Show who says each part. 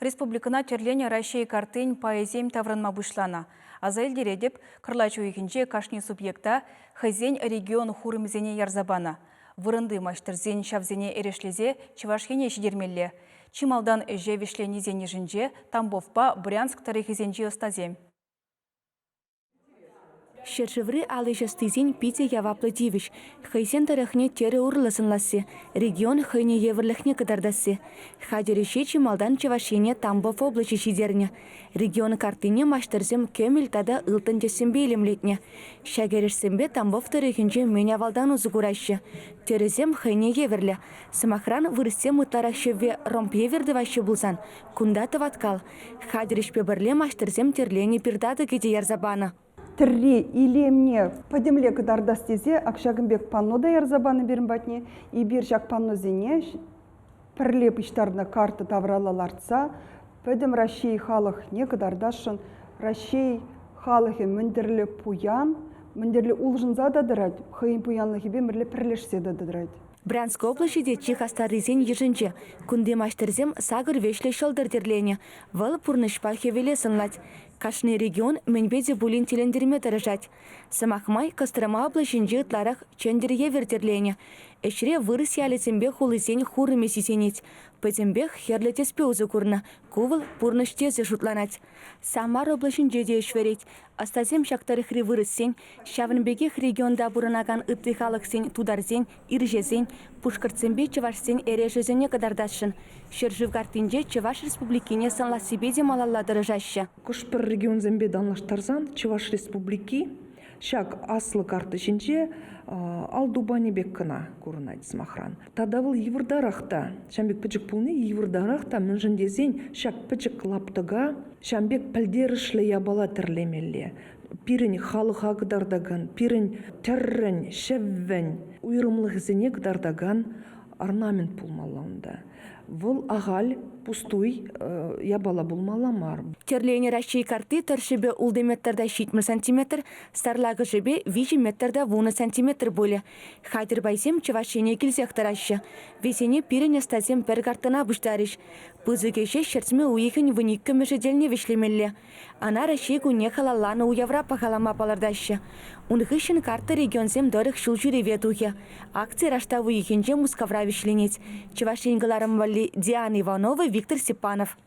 Speaker 1: Республикӑна тӗрленӗ Раҫҫей карттин пайӗсем таврӑнма пуҫланӑ. Аса илтеретӗп, кӑрлач уйӑхӗнче кашни субъекта хӑйсен регион хурӑмӗсене ярса панӑ. Вырӑнти маҫтӑрсен ҫавсене эрешлесе Чӑваш Ене ҫитермелле. Чи малтан ӗҫе вӗҫленисен йышӗнче Тамбовпа Брянск тӑрӑхӗсенчи ӑстасем.
Speaker 2: Ҫӗршыври ал ӗҫ ӑстисен питӗ яваплӑ тивӗҫ: хӑйсен тӑрӑхне тӗрӗ урлӑ сӑнласси, регион хӑйне евӗрлӗхне кӑтартасси. Хатӗр ӗҫе чи малтан Чӑваш Ене Тамбов облаҫӗ ҫитернӗ. Регион карттине маҫтӑрсем кӗмӗл тата ылтӑн тӗссемпе илемлетнӗ. Ҫак эрешсемпе Тамбов тӑрӑхӗнче мӗн авалтан усӑ кураҫҫӗ. Тӗрӗсем хӑйне евӗрлӗ. Сӑмахран, вырӑссем ытларах ҫӗвве ромб евӗр тӑваҫҫӗ пулсан, кунта тӑваткал. Хатӗр ӗҫпе пӗрле маҫтӑрсем тӗрленӗ пир татӑкӗ те ярса панӑ.
Speaker 3: Тӗрри илемне пӗтӗмле кӑтартас тесе ак ҫакӑн пек панно та ярса панӑ пирӗн патне. Эпир ҫак панносене пӗрле пуҫтарнӑ карта тавралла лартса пӗтӗм Раҫҫей халӑхне кӑтартасшӑн. Раҫҫей халӑхӗ мӗн тӗрлӗ пуян, мӗн тӗрлӗ улшӑнса та тӑрать, хӑйӗн пуянлӑхӗпе мӗнле пӗрлешсе те тӑрать.
Speaker 2: Брянск облаҫӗ те чи хастаррисен йышӗнче. Кунти маҫтӑрсем сакӑр вӗҫлӗ ҫӑлтӑр тӗрленӗ. Вӑл пурнӑҫпа хӗвеле сӑнлать. Кашни регион мӗнпе те пулин тӗлӗнтерме тӑрӑшать. Сӑмах май, Кострома облаҫӗнче ытларах чӗнтӗр евӗр тӗрленӗ. Ӗҫре вырӑс ялӗсемпе хулисен хурӑмӗ сисӗнет. Пӗтӗмпех хӗрлӗ тӗспе усӑ курнӑ. Ку вӑл пурнӑҫ тӗсӗ шутланать. Самар облаҫӗнче те ӗҫ вӗрет. Ӑстасем ҫак тӑрӑхри вырӑссен, ҫавӑн пекех регионта пурӑнакан ытти халӑхсен тутарсен, ирҫесен, пушкӑртсемпе чӑвашсен эрешӗсене кӑтартасшӑн. Ҫӗршыв карттинче Чӑваш Республикине сӑнлассипе те малалла тӑрӑшаҫҫӗ.
Speaker 4: Хӑш-пӗр регионсемпе танлаштарсан Чӑваш Республики ҫак аслӑ карта ҫинче ал тупанӗ пек кӑна курӑнать, сӑмахран. Тата вӑл йывӑртарах та, ҫавӑн пек пӗчӗк пулни йывӑртарах та, мӗншӗн тесен ҫак пӗчӗк лаптӑка ҫавӑн пек пӗлтерӗшлӗ япала тӗрлемелле. Пирӗн халӑха кӑтартакан, пирӗн тӗррӗн, ҫӗввӗн уйрӑмлӑхӗсене кӑтартакан орнамент пулмалла унта. Вӑл ахаль пустуй япала пулмалла мар.
Speaker 2: Тӗрленӗ Раҫҫей картти тӑршшӗпе ултӑ метрта 70 сантиметр, сарлакӑшӗпе 3 метрта 10 сантиметр пулӗ. Хатӗр пайсем Чӑваш Ене килсех тӑраҫҫӗ. Вӗсене пирӗн ӑстасем пӗр карттӑна пуҫтарӗҫ. Пысӑк ӗҫе ҫӗртме уйӑхӗн вуниккӗмӗшӗ тӗлне вӗҫлемелле. Ӑна Раҫҫей кунне халалланӑ уявра пахалама палӑртаҫҫӗ. Ун хыҫҫӑн карта регионсем тӑрӑх ҫул ҫӳреве тухӗ. Акци раштав уйӑхӗнче Мускавра вӗҫленет. Чӑваш Ен кӑларӑм валли Диана Иванова, Виктор Степанов.